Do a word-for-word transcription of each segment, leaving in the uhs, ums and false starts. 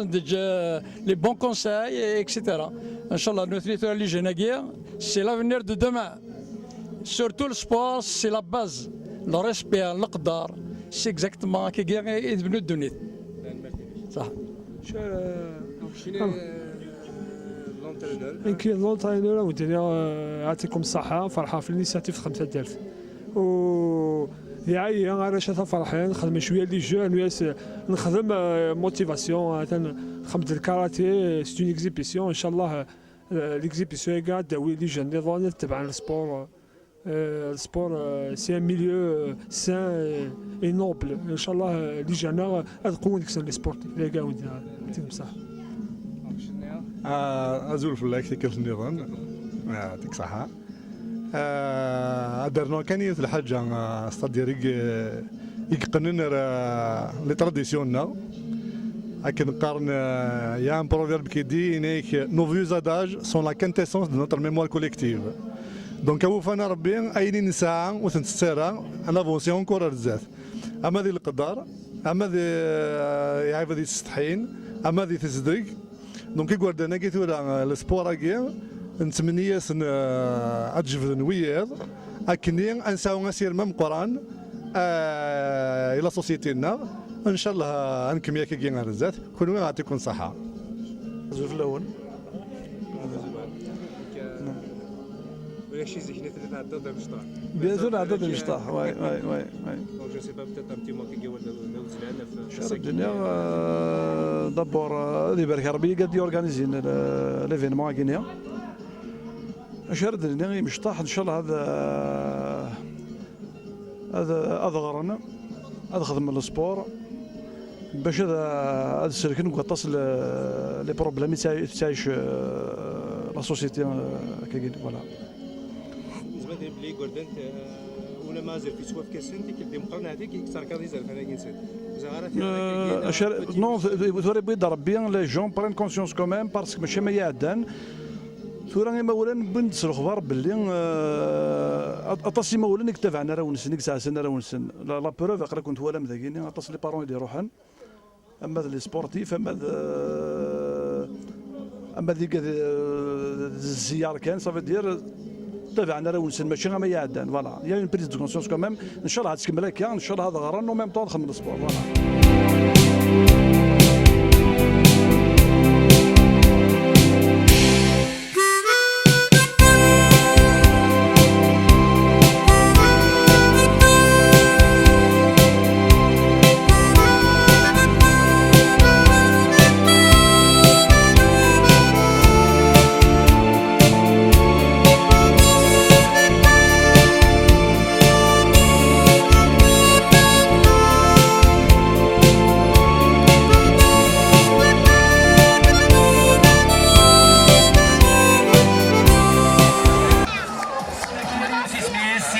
Des, euh, les bons conseils, et cetera. Inchallah, nutni tura, les jeunes-agi, c'est l'avenir de demain. Surtout le sport, c'est la base. Le respect, leqder, c'est exactement akkagi i tebnu ddunit. صح. Nekk d l'entraîneur, ad-wen-iniɣ, euh, يعطيكم الصحة, ferḥeɣ ɣef l'initiative n taddart. U d iɛayya arrac ad ferḥen, xedmen cwiya les jeux, nexdem, euh, motivation, atan nexdem-d le karaté, c'est une exhibition, inchallah, euh, l'exhibition-agi ad d-tawi les jeunes nniḍen ad tebɛen le sport. Euh, le sport, euh, c'est un milieu, euh, sain et, et noble. Inchallah, euh, les jeunes, euh, ad qewwen deg-sen les sportifs. Dagi ad wen-iniɣ, يعطيكم الصحة. Ah, azul fell-ak, tikkelt nniḍen. Ah, يعطيك الصحة. Ah, ad d-rnuɣ kan yiwet lḥaǧa, ah, c'est-à-dire i, i yeqqnen ar, ah, les traditions-nneɣ. Akken qqaren, ah, il y a un proverbe qui dit, yenna-k, nos vieux adages sont la quintessence de notre mémoire collective. Donc, awufan a Rebbi, ayen i nesɛa ur t-nettett ara, ad navansi encore ar zdat. Ama di leqder, ama di, ah, iɛibad yessetḥin, ama di tezdeg. Donc, igerdan-agi tura, ah, le sport-agi, nettmenni-yasen, ah, ad jebden wiyaḍ, akken ad nesɛu asirem ameqqran, ah, i la société-nneɣ. Inchallah, ad nkemmel akkagi ar zdat. Kunwi, يعطيكم الصحة. Azul fell-awen. Ulac i zik-nni tella tɛeddaḍ d amecṭaḥ. Bien sûr, ɛeddaḍ d amecṭaḥ. Oui, oui, oui, oui. Donc, je sais pas, peut-être un petit mot qui est de Ouzlan. Acu ara d-iniɣ, euh, d'abord, euh, ad ibarek Rebbi i d-yorganizin l'événement-agi-nni. Acu ara d-nini i yimecṭaḥ, inchallah ad, euh, ad, ad ɣren, ad xedmen le sport, bac ad, ad selken deg waṭas le, les problèmes i tettɛi-, tettɛic, euh, la société, euh, akkagi, voilà. Nezmer ad nini belli igerdan, eh, ulamma azref yettwafk-asen, tikkelt d imeqqren ahat i yetterkaḍ izerfan-agi-nsen. Ur ẓriɣ ara Euh, acu ara- non, tura yewwi-d Rebbi, les gens prennent conscience quand même, parce que mačči am ayen iɛeddan. Tura imawlan wwin-d s lexbar belli, euh, aṭas imawlan i yettabaɛen arraw-nsen, i yesɛessen arraw-nsen. La, la preuve, aql-aken twalam dagini, aṭas les parents i d-iruḥen. Ama d les sportifs, ama d, ama d igad, d zziyaṛ kan, ça veut dire, tabaɛen arraw-nsen, mačči am ayen iɛeddan, voilà. Il y a une prise de conscience quand même. Inchallah ad tkemmel akka, inchallah ad ɣren, en même temps ad xedmen le sport, voilà.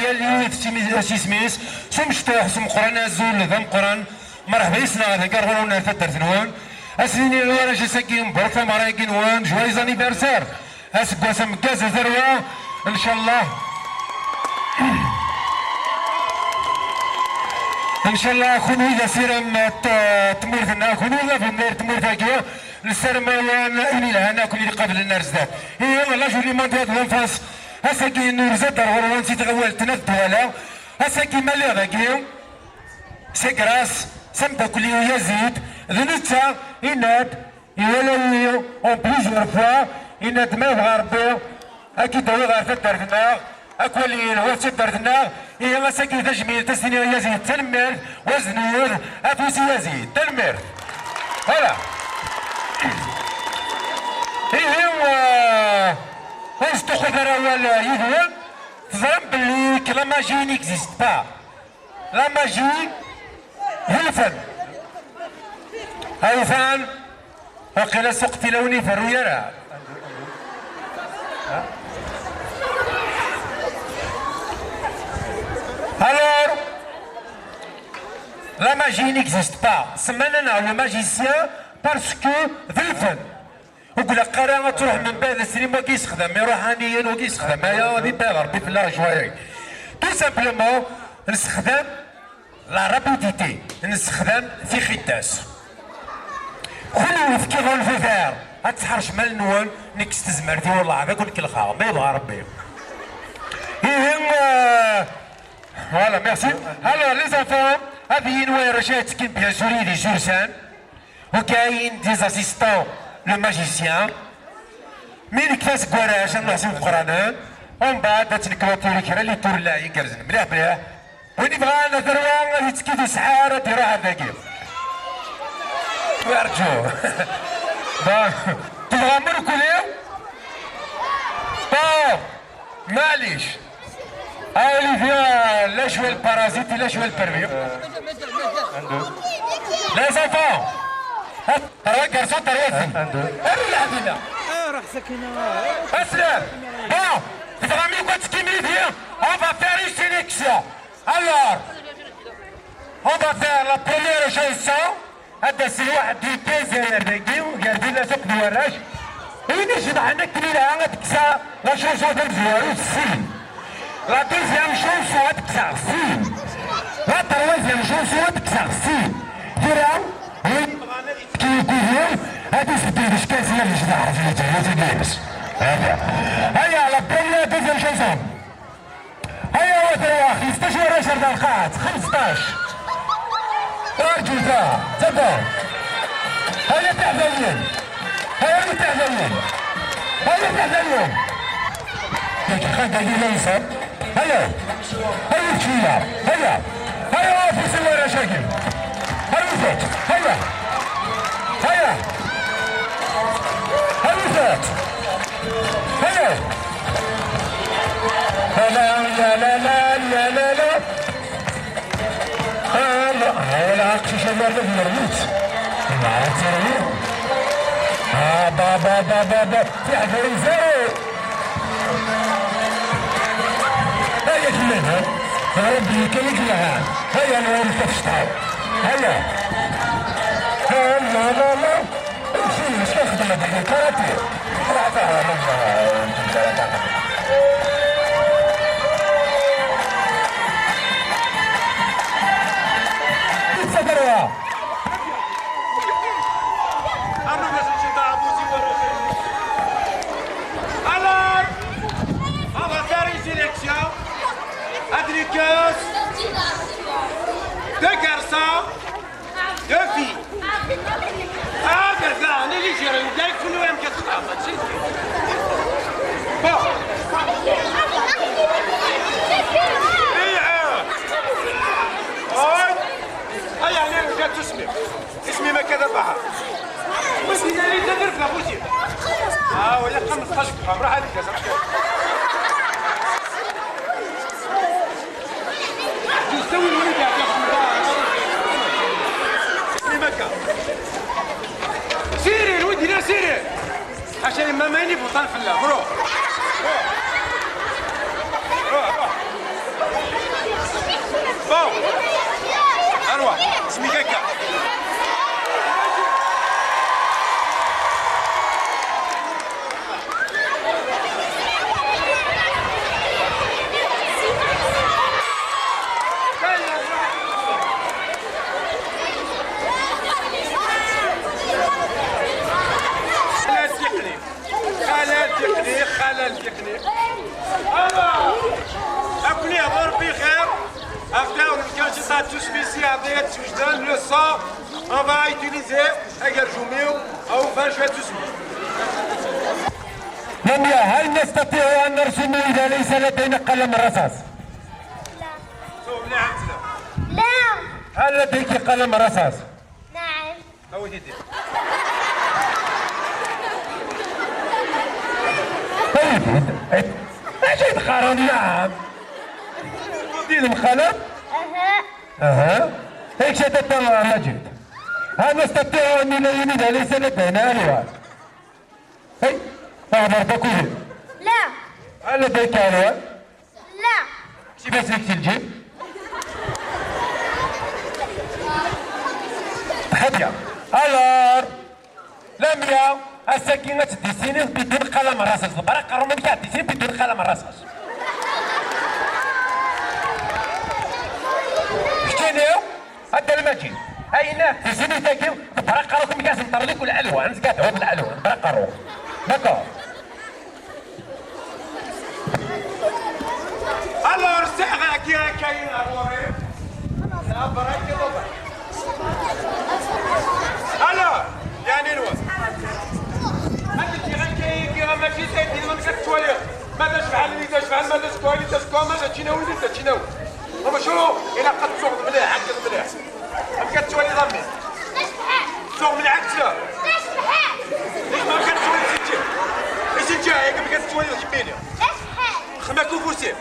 Yal yiwet s isem-is, s umecṭuḥ, s umeqqran, azul d ameqqran. Merḥba yes-neɣ deg ar ɣur-wen ar taddart-nwen. Ad s-nini i warrac ass-agi mebṛuk tameɣra-agi-nwen, joyeux anniversaire. Aseggas ameggaz a tarwa, ncallah. Ncallah kunwi d asirem n tmurt-nneɣ, kunwi d avenir n tmurt-agi. Nessarem-awen ayen yelhan akk i d-iqablen ar zdat. Ihi, la journée mondiale de l'enfance, ass-agi nurez-d ar ɣur-wen si tɣiwant n At Dwala. Ass-agi ma lliɣ dagi, c'est grâce s ameddakel-iw Yazid, d netta yenna-d, iwala-yi en plusieurs fois, yenna-d ma yebɣa Rebbi ad k-id-awiɣ ɣer taddart-nneɣ, ad k-waliɣ yelha taddart-nneɣ. Ihi ass-agi tajmilt ad s-tiniḍ i Yazid tanemmirt, wazn n wud, afus i Yazid, tanemmirt. Voilà. Ihi, euh, ur sṭuqqut ara awal, euh, yid-wen, teẓram belli que la magie n'existe pas. La magie d lfen. Awtan, waqila ssuq tilawin ur iferru ara. Alors, la magie n'existe pas. Semman-aneɣ le magicien parce que d lfen. Ur ilaq ara ad truḥ mbeɛd asrim wagi yessexdam iṛuḥaniyen, wagi yessexdam aya, ad iṭṭal Rebbi fell-aɣ ccwaya. Tout simplement, nessexdam la rapidité, nessexdam tixidas. Kenwi fkiɣ-awen tutar, ad tḥercem allen-nwen, nekk s tezmert-iw wellah ad ken-kellxeɣ, ma yebɣa Rebbi. Ihi, euh, voilà, merci. Alors, les enfants, ad yini warrac ad ttekkin, bien sûr, yid-i s ursan. Ok, yini des assistants, le magicien. Mi nekta seg warrac, ad nḥesib iqranen, umbeɛd ad tt-nekwatir kra n les tours n lɛali igerrzen mliḥ mliḥ. Win yebɣan ad terwa, ad yettekki di ssḥar, ad iruḥ ar dagi. Werǧu. Bon, tebɣam urkul-iw? Bon, maɛlic. Ah, Olivier, lâche-moi le parasite, lâche-moi le pervers. Les enfants, terwa garçon, terwa fille. Arwi lɛedila. Aslam. Bon, tebɣam yakk ad tekkim yid-i? On va faire une sélection. Alors, on va faire la première chanson. Ad d-asen waḥed di quinze ar dagi, gar tillas akked warrac. Win icebḥen akken ilha ad kkseɣ la chanson tamezwarut sin. La deuxième chanson ad kkseɣ sin. La troisième chanson ad kkseɣ sin. Tura, win yebɣan ad yettekki deg ugur, ad isbedden iskasi ad yecḍeḥ ɣef lǧehut-agi-ines. Hada. Aya, la première, deuxième chanson. Aya wa terwa, xmesṭac warrac ar da lqaɛa, xmesṭac. Arǧu ta, tabɣa. Aya tiɛdayin. Aya tiɛdayin. Aya tiɛdayin. Yak xan dagi la yusab. Aya. Aya keččina. Aya. Aya afus i warrac-agi. Aya ufat. Aya. Aya. Aya ufat. Aya. Ala, ya la la, ya la la. Ala, ala, aqcic amerda d mermut. Nɛawed tirwi. Ah, ba, ba, ba, ba, ba. Tiḥdayin zero. Aya kemmel, ha? Ṛebbi kan i k-yelhan. Aya, nwan tafecṭa. Aya. Ah, la, la, la. Amcum, mačči xedmeɣ deg karati. Ruḥ taɣra ma yebɣa. Pizza terwa. Alors, on va faire une sélection avec les quinze, deux garçons, deux filles. Ah, regarde, on est légère, il y a une fille, même que ça, ça, c'est... Bon. Et, euh, oh, allez, allez, regarde tout ce... اسمي ما كذا بحر. بس إذا لي تدرك لابوسي. آه، ولا خمس خشب، خمرة هذه كذا. يستوي الولد يا شيخ. اسمي مكة. سيري الولد هنا، سيري. عشان ما، ما يني بطل في الله، برو. برو. برو. برو. أروى، اسمي كيكا. خلال تقني، خلال تقني. Alors, أكني أمر بخير. أفكار من كان شطات تسبيسي عطية تسوجدان le son. On va utiliser أجر جوميو أو فان شوية تسبيسي. لميا، هل نستطيع أن نرسم إذا ليس لدينا قلم رصاص؟ لا. هل لديك قلم رصاص؟ نعم. أو يدي. طيب، ايش يتقارن؟ نعم. دي القلم؟ أها. أها. ايش تتطلع مجد؟ هل نستطيع أن نلون إذا ليس لدينا ألوان؟ اي، اخضر تاكل. لا. هل لديك الوان؟ لا. شي بس لك الجيب. هادية. الار. لميا. السكينة تديسيني بدون قلم رصاص. برا قرر منك تديسيني بدون قلم رصاص. شتيني؟ هذا المجيد. Ayna, tiziri tagi, tebra qarruk mgas n ṭerlik u lɛelwa, nzga d hud lɛelwa, tebra qarruk. D'accord. Alors, c'est Raki Raki Arwari. Alors, يعني الوقت. هذا كي غير كي كي غير ماشي سيدي، ما كتسوالي. ماذا شبحال اللي تشبحال، ماذا شكوالي تشكوا، ماذا تشيناوي اللي تشيناوي. هما شنو؟ إلا قد تصوغ مليح، هكا مليح. ما كتسوالي ضمي. صوغ مليح، كتسوالي. ليش ما كتسوالي سيتي؟ سيتي، هيك ما كتسوالي كميني. خما كوفوسي.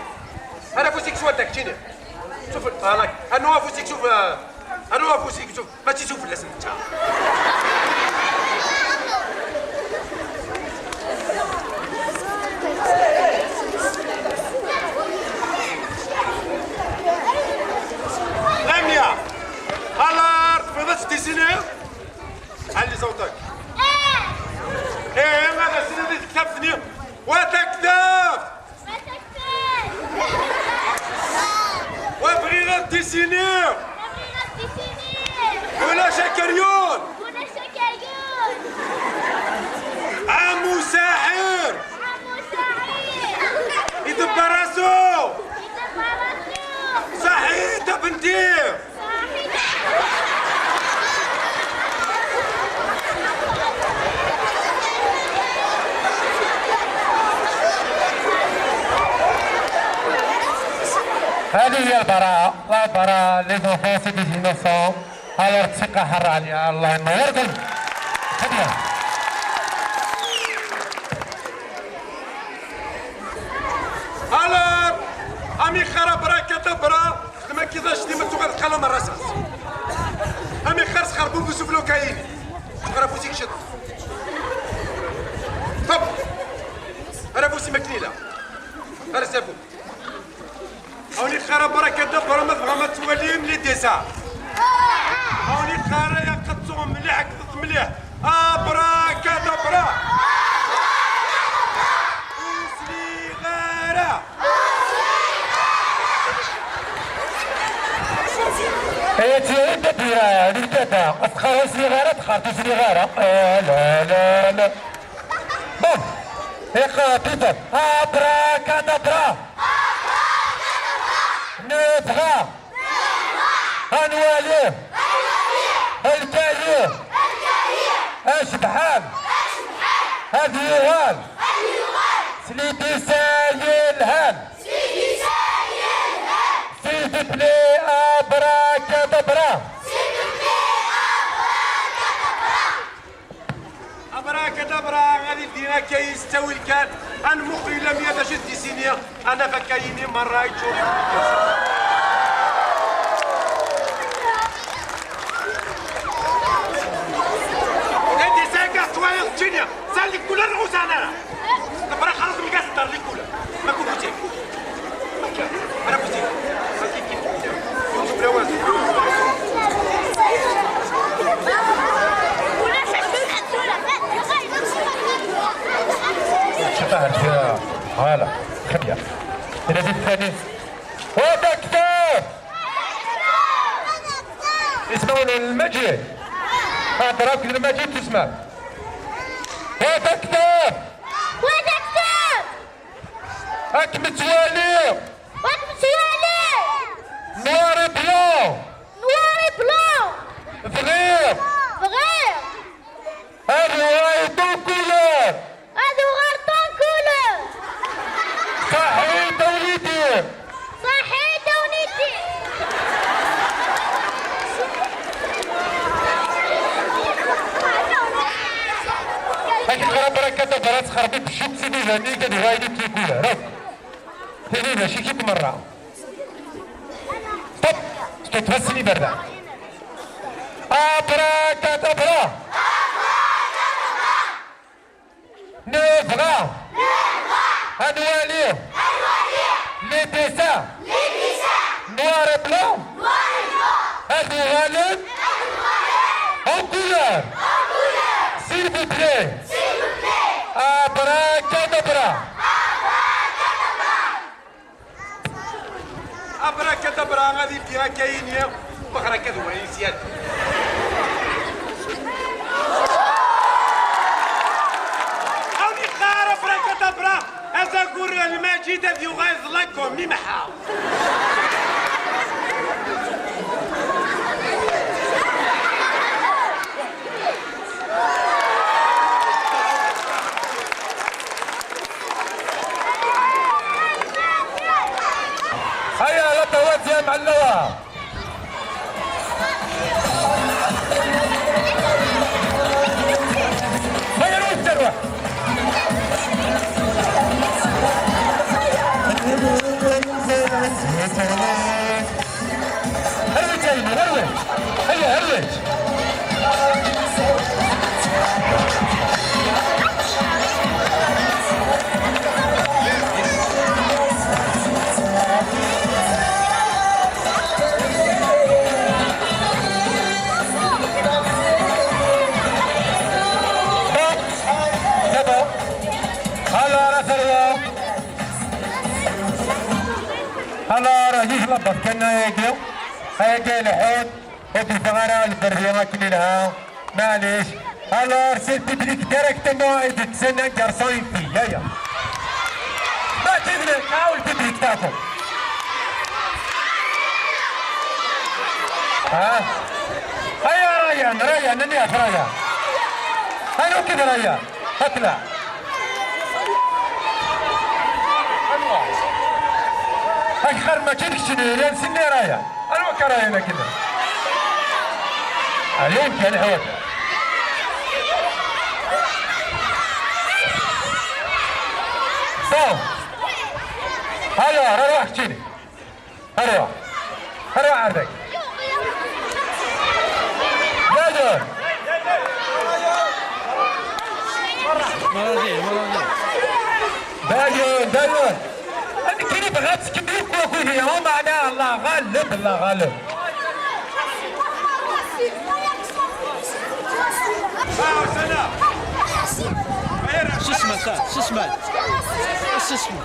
أنا فوسيك سوالتك، تشيني. شوف، هاك. أنا فوسيك، شوف، آه، أنا فوسيك، شوف. ماشي شوف الاسم انت. لميا. الار تبغيض تديسيني؟ علي صوتك. ايه، هذا السنه دي كتبتني. وتكتب. وبغي غير ديسيني. ولا شكريون. عمو ساحر. يدبر راسو. صحيت بنتي. هذه هي البراءة، لا براءة، les enfants c'est des innocents. Alors الثقة حرة عليها، الله ينوركم. Très bien. Alors أمي خرا برا كتبرا. لما كيفاش ديما تغير القلم الرصاص. أمي خرس خربوب وسفلو كايني. خرا فوسيك شط. طب. أنا فوسي مكنيلة. أنا سافو. هوني خرا بركة دبرة ما تبغى ما تولي من ديسا. هوني خرا يا قطو مليح، قطو مليح. أبرا كدبرة. وصلي غارة. هي تيري دبيرة، هذيك تاتا. أفخر وصلي غارة، تخرج وصلي غارة. آه، لا، لا، لا. بوم. هيك، بيتر. أبرا كدبرة. نبغى. غنوالي. الكاين. أشبحال. هذه يغال. سليتي سايل هان. سيدي بلي أبرا كدبرا. أبرا كدبرا، غادي دينا كيستوي الكات. أنا مخي لم يدش الديسينيا. أنا فكايني مرة يشوف. هادي ساكا طويل الدنيا. سالك كل الغوزانة. برا خلاص مقاس الدار اللي كلها. ما كنت بوتيك. ما كان. أنا بوتيك. ما كاين كيف. كنت بلا والو. شطحت فيها. Voilà. Très bien. إذا زيد الثاني. ودكتور. اسمعوا المجيد. أدراك المجيد تسمع. ودكتور. ودكتور. راك متوالي. راك متوالي. Noir et blanc. Noir et blanc. Vrai. Vrai. هذا هو ton couleur. هذا هو ton couleur. صحيت وليدي. صحيت وليدي. هاك الغرب راه كتبرا تخربط بالشوك سيدي جاني كدغايني تيكولا راك. تاني ماشي كيف مرة. Stop. Stop، هسني برا. أبرا كدبرا. نبغى. أنوالي. Les dessins. Noir et blanc. هادو غالب. En couleur. S'il vous plaît. أبرا كدبرا. أبرا كدبرا غادي يديها كاين يا بغرا كدوى يسياد. Ur Lmajid ad yuɣal d lakum, imḥa. هيا على التوازي يا معلوة. هيا روح تروح. هروي تاني، هروي. هيا، هروي. دابا، هلا راه ثروة. هلا راه يجي لبط كنا يجي. هيا جاي الحوت. ودي ثغرة البرية ما كلي لها. معليش. هلا رسل بيبليك ديريكتومون ايدي تسنى قرصان في. يا يا. ما تدري، هاو البيبليك تاعكم. ها؟ هيا ريان، ريان، نني في ريان. هاي كيف ريان؟ اطلع. هاي خير ما كيفش، ريان سني ريان. انا وكا ريان كذا. عليك يا الحوت. صوم. هيا، روح احكي لي. هروا. هروا عندك. دايون. مراجيح، مراجيح. دايون، دايون. أنا كريم غاتكمل كوكو اليوم، معناها الله غالب، الله غالب. شو اسمه؟ شو اسمه؟ شو اسمه؟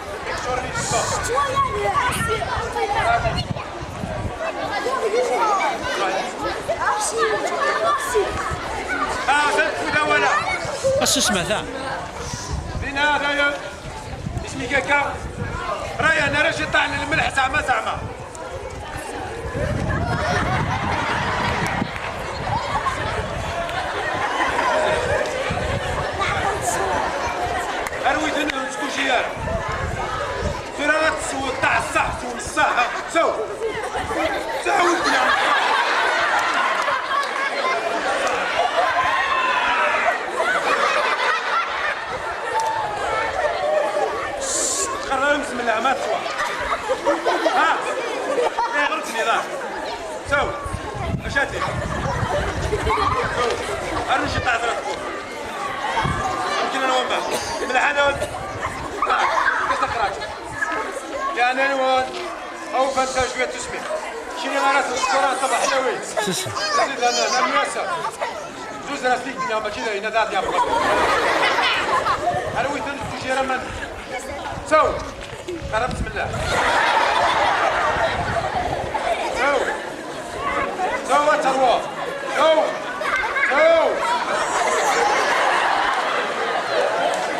اه، لا تفوت ولا. اش اسمه ذا؟ بنا هذا يا اسمي كاكا. رايا انا راه شي طاح للملح زعما زعما. اروي دنيا وتكون جيار. ترى لا تسوى تاع الصح، تسوى الصح. سو. سو. قرر بسم الله ما تسوى. ها. ايه غلطني لا. سو. مشاتي. سو. اروي شي طاح ثلاث. يمكن انا وما. من الحانوت. كيف تقراك؟ يعني انا وين؟ او فانت شويه تسمع. شنو انا راس السكر صباح حلوي. سيسي. زيد انا انا مياسر. زوز راس ليك يا ماشي هنا ذات يا بابا. انا وين تنجو شي رمان. سو. قرب بسم الله. سو. سو تروى. سو. سو.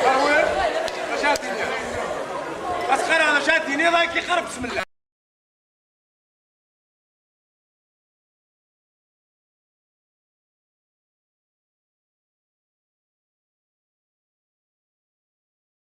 تروى. مشاتي. بس خير انا شاتي ني راكي قرب بسم الله.